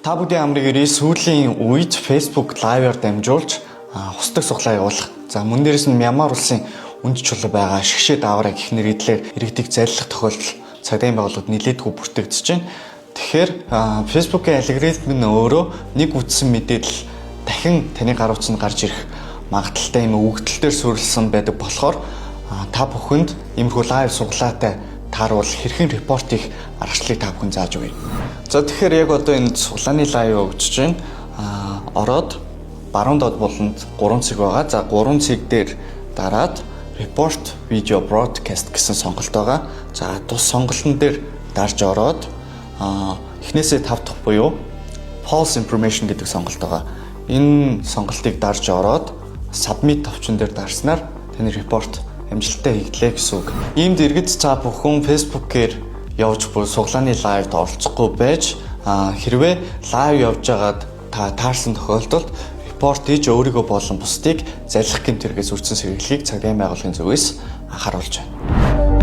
Та бүгдийн амрыг ирээ. Сүүлийн үед Facebook Live-аар дамжуулж хусдаг суглаа явуулах. За, мөн дээрээс нь Мянмар улсын үнд чулуу байгаа шигшээ даавраа гэх нэрийдлэр иргэдийг заллах тохиолдол цагдаагийн байгууллагад нилээдгүй бүртгэгдэж байна. Тэгэхээр Facebook-ийн алгоритм нь өөрөө нэг үтсэн мэдээлэл дахин таны гар утсанд гарч ирэх магадлалтай юм өгөгдөл дээр суурилсан байдаг болохоор та бүхэнд иймэрхүү live суглаатай тааруул хэрхэн report хийх аргачлалыг та бүхэн зааж өгье. За, тэгэхээр яг одоо энэ суглааны live явагдаж байна. Ороод баруун доод буланд 3 цэг байгаа. За, 3 цэг дээр дараад report video broadcast гэсэн сонголт байгаа. За, тус сонголтон дээр дарж ороод эхнээсээ 5 дахь буюу false information гэдэг сонголт байгаа. Энэ сонголтыг дарж ороод submit товчон дээр дарснаар таны report амжилттай хийгдлээ гэсэн үг. Иймд иргэд, та бүхэн Facebook-ээр явж буй суглааны live-д оролцохгүй байж хэрвээ live явж байгаад та таарсан тохиолдолд report хийж өөрийгөө болон бусдыг заллах гэмт хэрэгээс үржин сэргийлэхийг цагдаагийн байгууллагын зүгээс анхааруулж байна.